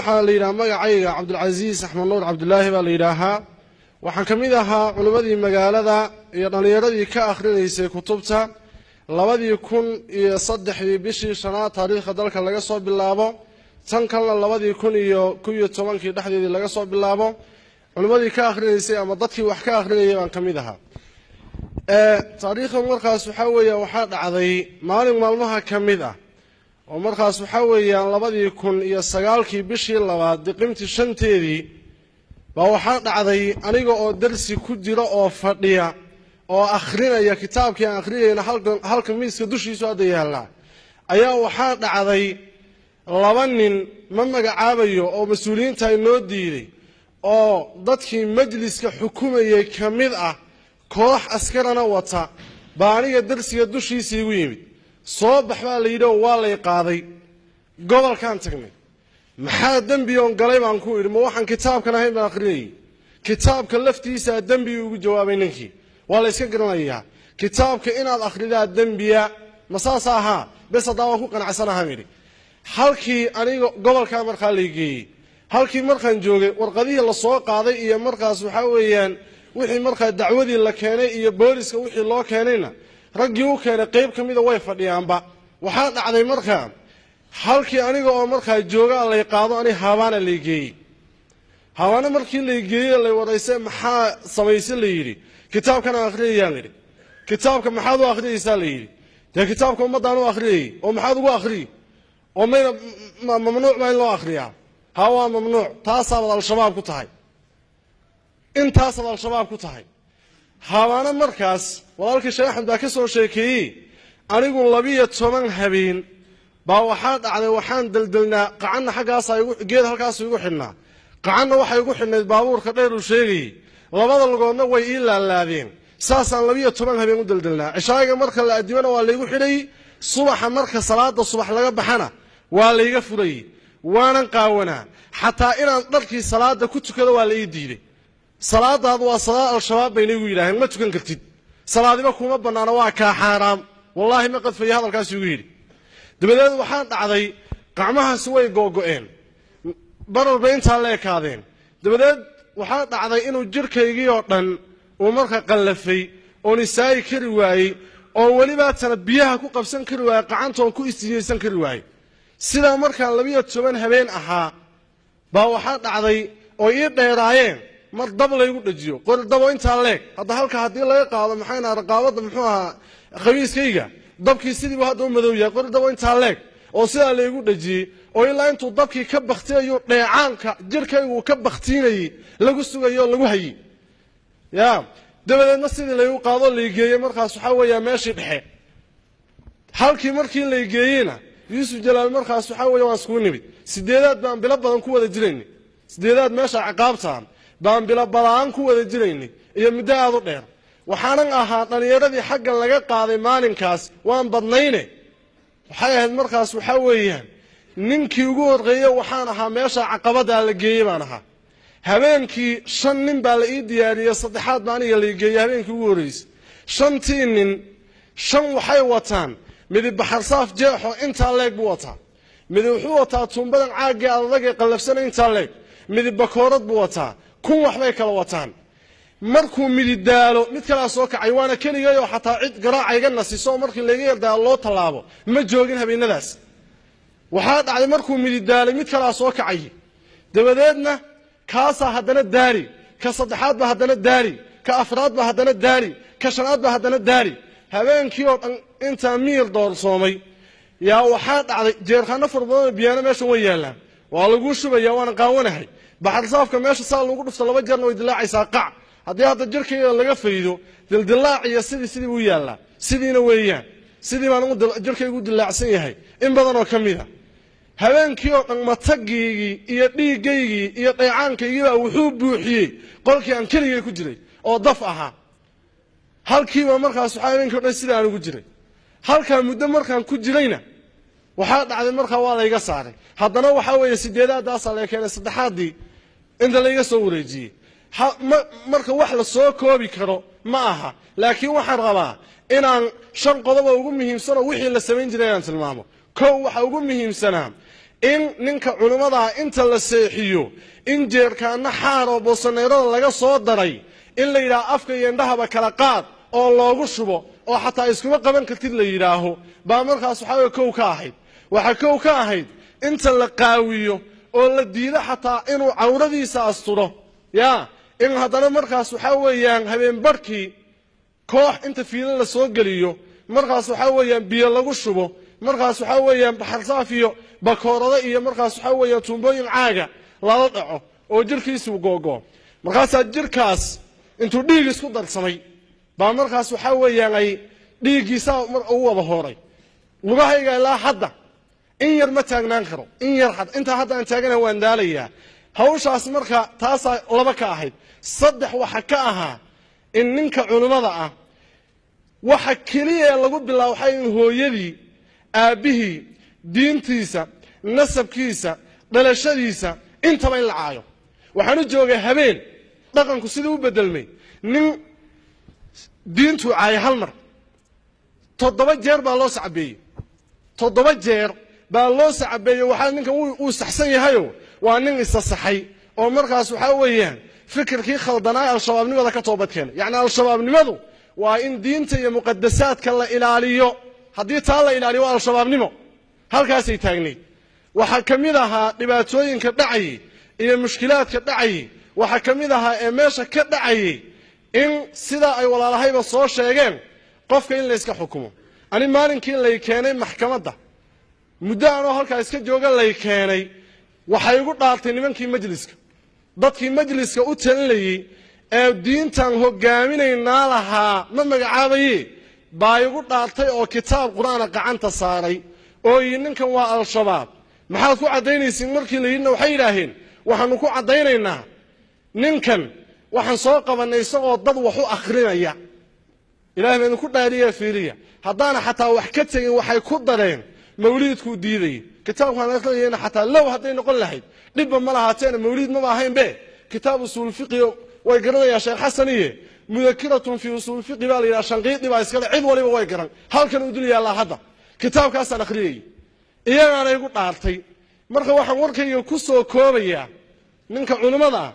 Waxaa la yidhaha magacayga Cabdulcasiis Axmed Nuur Cabdulaahi baa la yidhaahaa. Waxaan ka mid ahaa culimmadii magaalada iyo dhallinyaradii ka akhrinaysay kutubta 2003-dii bishii shanaad taariikhda dalka laga soo bilaabo, tan kalena 2011-kii dhexdeedii laga soo bilaabo. Culimmadii ka akhrinaysay ama dadkii wax ka akhrinayay baan ka mid ahaa. Taariikhda markaas waxaa weeya waxaa dhacday maalin maalmaha ka mid ah oo markaas waxaa weeyaan 2009-kii bishii labaad diqimtii 5-teedii baa waxaa dhacday aniga oo darsi ku jira oo fadhiya oo akhrinaya kitaabkii aan akhrinayna halka miiska dushiisu hadda yaallaa, ayaa waxaa dhacday laba nin, ma magacaabayo, oo mas-uuliyiinta inoo diiday oo dadkii majliska xukumayay ka mid ah, koox askarana wata, baa aniga darsiga dushiisa igu yimid. Soo bax baa la yidhi oo waa lay qaaday. Gobolkaan tagnay. Maxaa dembi oon galay baan ku idhi? Ma waxaan kitaabkan ahayn baan akhrinayay? Kitaabka laftiisaa dembi, ugu jawaabay ninkii. Waa la yska garanayaa kitaabka inaad akhridaa dembiya. Ma saas ahaa? Bes, haddaa waan ku qanacsanahaan idhi. Halkii aniga gobolkaa markaa lay geeyey, halkii markaan joogay, warqadihii lasoo qaaday iyo markaas waxaa weeyaan wixii markaa dacwadii la keenay iyo booliska wixii loo keenayna, raggii u keenay qayb ka mida way fadhiyaanba. Waxaa dhacday markaa halkii aniga oo markaa joogaa lay qaado, ani Haabaana lay geeyey. Haabaana markii lay geeyey, lay waraysay, maxaa samayse la yidhi. Kitaabkan aan akhriyayaan idhi. Kitaabka maxaad u akhriyaysaa la yidhi. Dee kitaabka ummaddaan u akhriyayey. Oo maxaad ugu akhriyi? Oo mayna mamnuuc baa in loo akhriyaa? Ha, waa mamnuuc. Taasaabad Al-Shabaab ku tahay, intaasaad Al-Shabaab ku tahay. Haabaana markaas walaalkii Sheekh Axmed baa ka soo sheekeeyey. Anigu 12 habeen baa waxaa dhacday waxaan deldelnaa, qacanna xaggaasaa geed halkaasu igu xidhnaa, qacanna waxay igu xidhnayd baabuurka dheer uu sheegayey, labada lugoodna way ii laalaadeen. Saasaan 12 habeen u deldelnaa. Cishaayiga marka la addimana waa laygu xidhayey, subaxa marka salaada subax laga baxana waa layga furayey, waanan qaawanaa. Xataa inaan dharkii salaada ku tukado waa la ii diiday. Salaadaadu waa salaad Al-Shabaab bayna igu yidhaaheen, ma tukan kartid, salaadiba kuma bannaana, waa kaa xaaraam. Wallaahi ma qadfaya hadalkaas igu yidhi. Dabadeed waxaa dhacday qacmahaasi way googo'een, barar bay intaa la ekaadeen. Dabadeed waxaa dhacday inuu jidhkaygii oo dhan uu marka qallafay oon istaagi kari waayey, oo welibaatana biyaha ku qabsan kari waayey, qacantoon ku istijaysan kari waayey. Sidaa markaan 12 habeen ahaa baa waxaa dhacday oo ii dheeraayeen mar dab laygu dhajiyo, qori dabo intaa leeg. Hadda halka haddii laga qaado, maxayna raqaabadda, muxuu ahaa, khamiiskayga, dabkii sidiibu hadda u madow yahay. Qori dabo intaa leeg oo sidaa laygu dhajiyey oo ilaa intuu dabkii ka baktinayo, dheecaanka jirhkaygu ka baktiinayey lagu sugayo oo lagu hayey ya. Dabadeedna sidii laygu qaadoo laygeeyey markaas waxaa weeyaa meeshii dhexe. Halkii markii laygeeyeyna Yuusuf Jalaal markaas waxaa weya waan iskugu nimid. Sideedaad baan bilo badan ku wada jiraynay, sideedaad meesha ciqaabtaan baan bilo balaan ku wada jiraynay iyo muddo aada u dheer. Waxaanan ahaa dhallinyaradii xaggan laga qaaday maalinkaas, waan badnayne. Waxay ahayd markaas waxaa weeyaan ninkii ugu horreeye waxaan ahaa meesha caqabadaa la geeyey baan ahaa. Habeenkii shan nin baa la ii diyaariyey, saddexaad baa aniga la geeyey. Habeenkii ugu horreysay shantii nin, shan waxay wataan, midi baxarsaaf jeexo intaa leeg buu wataa, midi wuxuu wataa tuumbadan caaggii adag ee qallafsana intaa leeg, midi bakoorad buu wataa, kun waxbay kala wataan. Markuu midi daalo mid kalaa soo kacay, waana keligay oo xataa cid garaaca iga nasiso oo markii layga yardaalo loo tallaabo ma joogin. Habeenadaas waxaa dhacday markuu midi daalay mid kalaa soo kacay, dabadeedna kaasaa haddana daali, ka saddexaad ba haddana daali, ka afraad ba haddana daali, ka shanaad ba haddana daali. Habeenkii oo dhan intaa miir doorsoomay yaa waxaa dhacday jeerkhano fara badan oo biyaano meesha way yaallaan, waa laguu shubaya, waana qaawanahay. Baxarsaafka meesha saa lagu dhufto laba jeerna way dilaacaysaa qac. Haddii hadda jirkayga laga faydo dildilaac iyo sidii buu yaallaa, sidiina weeyaan, sidii baan jirkaygu u dilaacsan yahay in badan oo ka mid a. Habeenkii oo dhan matagiygii iyo dhiiggaygii iyo dheecaankaygiibaa wuxuu buuxiyey qolkii aan keligay ku jiray oo daf ahaa. Halkiiba markaas waxaa habeenkii o dhan sida aan ugu jiray halkaa muddo markaan ku jirayna waxaa dhacday markaa waa layga saaray. Haddana waxaa weeye sideedaadaasaa laga keenay, saddexaadii inta layga soo wareejiyey. Marka wax la soo koobi karo ma aha, laakiin waxaan rabaa inaan shan qodob oo ugu muhiimsanoo wixii la samayn jiray inaan tilmaamo. Kow, waxa ugu muhiimsanaa In ninka culimmadaa inta la seexiyo in jeerkaana xaar oo boosaneerada laga soo daray in la yidhaha afka iyo indhahaba kala qaad oo loogu shubo oo xataa iskuma qaban kartid la yidhaaho baa markaas waxaa weye kow ka ahayd. Waxaa kow ka ahayd inta la qaawiyo oo la diido xataa inuu cawradiisa asturo, yaa in haddana markaas waxaa weeyaan habeenbarhkii koox inta fiilo la soo geliyo, markaas waxaa weeyaan biyo lagu shubo, markaas waxaa weeyaan baxarsaaf iyo bakoorado iyo markaas waxaa weeyaan tuumbooyin caaga lala dhaco oo jirkiisuu googoo. Markaasaa jirkaas intuu dhiig isku darsamay baa markaas waxaa weeyaan ay dhiiggiisaa u wada hooray. Lugahayga ilaa hadda in yar ma taagnaan karo, in yar intaa hadda aan taagana waan daalayaa. Hawshaas marka taasaa laba ka ahayd. Saddex waxa ka ahaa in ninka culimmada ah waxa keliya ee lagu bilaabo waxaa in hooyadii, aabbihii, diintiisa, nasabkiisa, dhalashadiisa intaba in la caayo. Waxaan u joogay habeen dhaqanku sidii u bedelmay, nin diintuu caayay hal mar 7 jeer baa loo sacabeeyey, 7 jeer baa loo sacabeeyey. Waxaa ninkan wuu saxsan yahayo, waa nin isa saxay oo markaas waxaa weeyaan fikirkii khaldanaa al-shabaabnimada ka toobad keenay. Yacni al-shabaabnimadu waa in diinta iyo muqadasaadka la ilaaliyo, haddii taa la ilaaliyo waa al-shabaabnimo. Halkaasay taagnayd. Waxaa ka mid ahaa dhibaatooyinka dhacayay iyo mushkilaadka dhacayay, waxaa ka mid ahaa ee meesha ka dhacayay in sidaa ay walaalahayba soo sheegeen qofka in layska xukumo. Ani maalinkii lay keenay maxkamadda, muddo anoo halkaa iska jooga lay keenay, waxay igu dhaartay nimankii majliska, dadkii majliska u talinayey ee diintan hogaaminaynaa lahaa ma magacaabaye baa igu dhaartay oo kitaab qur-aana gacanta saaray oo yidhi ninkan waa al-shabaab. Maxaad ku caddaynaysiin markii la yidhina waxay yidhaaheen waxaanu ku caddaynaynaa ninkan waxaan soo qabannay isagoo dad wax u akhrinaya. Ilaahay baa idinku dhaariya fiiriya, haddaana xataa wax ka tegin waxay ku dareen mawliidkuu diidayay. Kitaabkaan akhrinayana xataa low hadday noqon lahayd dhibba ma lahaateena mawliid maba ahayn be. Kitaab usuul fiqi way garanayaa Sheekh Xasan iye, mudakiratun fi usuul fiqi baa la yidhaha, shanqiidi baa iskale, cid waliba way garan, halkan uu dul yaallaa hadda. Kitaabkaasaan akhriyayay, iyagaana igu dhaartay. Marka waxaan warkayga ku soo koobayaa ninka culimmada ah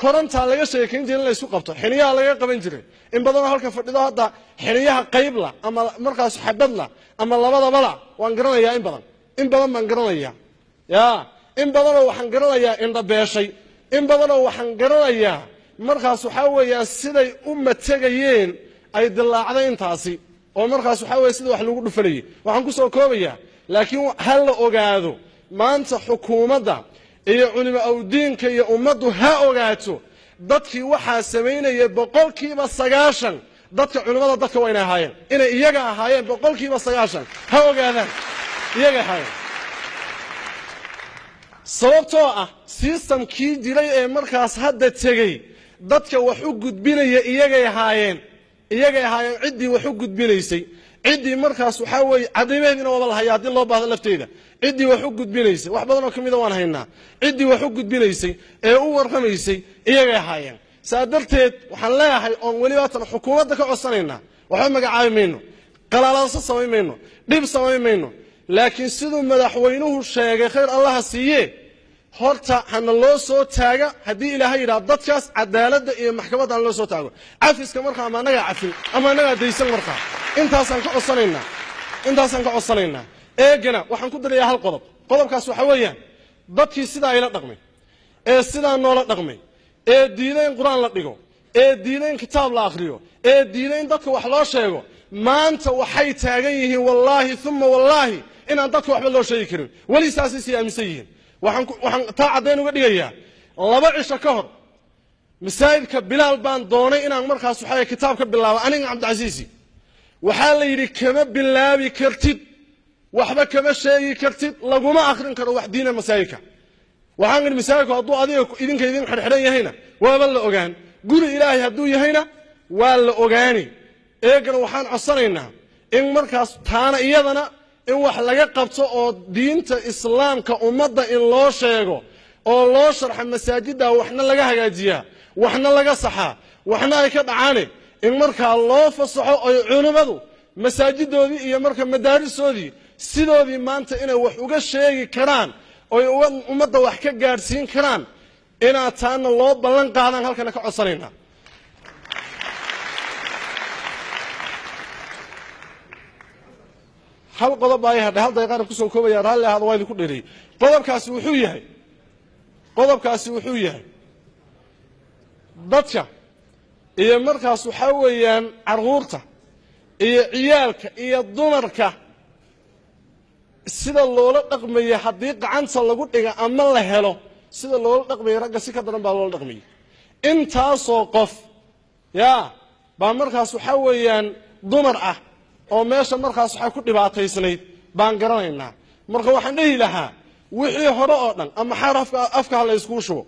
korantaa laga sheekayn jiray in la isku qabto, xiniyaha laga qaban jiray. In badanoo halka fadhido hadda xiniyaha qaybla ama markaas xabadla ama labadabala waan garanayaa, in badan, in badan baan garanayaa. Yaa in badanoo waxaan garanayaa indhabeeshay, in badanoo waxaan garanayaa markaas waxaa weeyaan siday u mategayeen ay dillaacday intaasi oo markaas waxaa weeye sida wax lagu dhufanayay. Waxaan ku soo koobayaa laakiin ha la ogaado maanta xukuumadda iyo culimo awdiinka iyo ummaddu ha ogaato dadkii waxaa samaynaya 90% dadka culimmada dadka waa inay ahaayeen, inay iyaga ahaayeen 90% ha ogaadaan, iyaga ahaayeen. Sababtoo ah sistamkii jiray ee markaas hadda tegey dadka wax u gudbinaya iyagay ahaayeen, iyagay ahaayeen ciddii wax u gudbinaysay, ciddii markaas waxaa weeye cadaymaheediina waaba la hayaa haddii loo baahdo lafteeda, ciddii wax u gudbinaysay wax badan oo ka mida waan haynaa, ciddii wax u gudbinaysay ee u warramaysay iyagay ahaayeen. Saa darteed waxaan leeyahay oon weliba tan xukuumadda ka codsanaynaa, waxba magacaabi mayno, qalaalaaso samayn mayno, dhib samayn mayno, laakiin siduu madaxweynuhu sheegay khayr allaha siiye, horta hana loo soo taaga haddii ilaahay yidhaha dadkaas cadaaladda iyo maxkamadda hana loo soo taago. Cafiska markaa ama annagaa cafin ama annagaa daysan, markaa intaasaan ka codsanaynaa, intaasaan ka codsanaynaa. Eegana waxaan ku darayaa hal qodob. Qodobkaas waxaa weeyaan dadkii sidaa ila dhaqmay ee sidaa noola dhaqmay ee diiday in qur-aan la dhigo, ee diiday in kitaab la akhriyo, ee diiday in dadka wax loo sheego, maanta waxay taagan yihiin wallaahi uma wallaahi inaan dadka waxba loo sheegi karin, weli saasay sii aaminsan yihiin. Waxaan taa caddayn uga dhigayaa 2 cisho ka hor masaajidka Bilaal baan doonay inaan markaas waxaa kitaab ka bilaabo aniga Cabdicasiisi. Waxaa la yidhi kama bilaabi kartid, waxba kama sheegi kartid, laguma akhrin karo wax diina masaajidka. Waxaan idhi masaajidku hadduu adiga idinka idin xidhxidhan yahayna waaba la ogaan, guri ilaahay hadduu yahayna waa la ogaani. Eegana waxaan codsanaynaa in markaas taana iyadana in wax laga qabto oo diinta islaamka ummadda in loo sheego oo loo sharxa masaajidda, waxna laga hagaajiyaa, waxna laga saxaa, waxna ay ka dhacaane in markaa loo fasaxo oy culimmadu masaajidoodii iyo marka madaarisoodii sidoodii maanta inay wax uga sheegi karaan Oy ummadda wax ka gaadhsiin karaan, inaad taana loo ballan qaadaan halkana ka codsanaynaa. Hal qodob baa ii hadhay, hal daqiiqaan kusoo koobaya, raalli ahaada, waa idinku dheereeyey. Qodobkaasi wuxuu yahay dadka iyo markaas waxaa weeyaan carruurta iyo ciyaalka iyo dumarka sida loola dhaqmaya haddii gacanta lagu dhiga ama la helo, sida loola dhaqmaya ragga si ka daran baa loola dhaqmaya. Intaasoo qof yaa baa markaas waxaa weeyaan dumar ah oo meesha markaas waxaa ku dhibaataysnayd baan garanaynaa. Marka waxaan dhihi lahaa, wixii hore oo dhan ama xaar afka ha la yskuu shubo,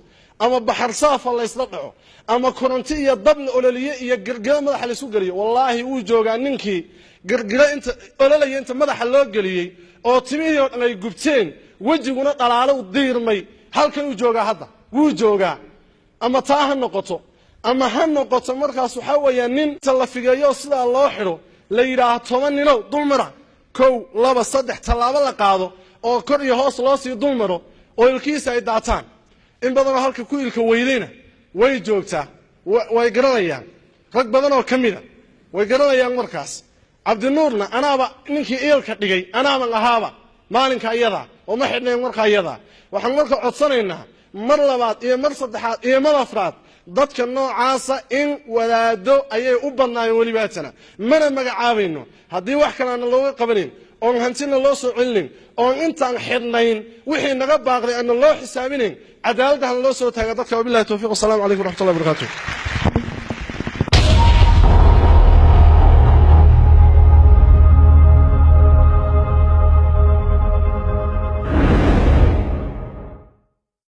ama baxar saaf ha laysla dhaco, ama koronto iyo dab la ololiye iyo girgiro madaxa laysku geliyo. Wallaahi, wuu joogaa ninkii girgiro inta ololaya inta madaxa loo geliyey oo timihii oo dhan ay gubteen, wejiguna dhalaalo diirmay. Halkan uu joogaa hadda, wuu joogaa. Ama taa ha noqoto, ama ha noqoto markaas waxaa weeyaa nin inta la figeeyo sidaa loo xidho la yidhaaho, 10 ninow dulmara, 1, 2, 3, tallaabo la qaado oo kor iyo hoos loo sii dulmaro oo ilkihiisa ay daataan. In badanoo halka ku ilka weydayna way joogtaa, way garanayaan. Rag badanoo ka mida way garanayaan. Markaas Cabdinuurna anaaba ninkii iilka dhigay, anaaban ahaaba maalinka iyadaa oo ma xidhnayn. Markaa iyadaa waxaan marka codsanaynaa mar labaad iyo mar saddexaad iyo mar afraad, dadka noocaasa in wadaado ayay u badnaayeen welibaatana mana magacaabayno. Haddii wax kale aana looga qabanayn oon hantina loo soo celinayn oon intaan xidhnayn wixii naga baaqday aana loo xisaabinayn, cadaaladda hana loo soo taaga dadka. Wabillahi towfiq, wasalamu calaykum waraxmatullahi barakatuh.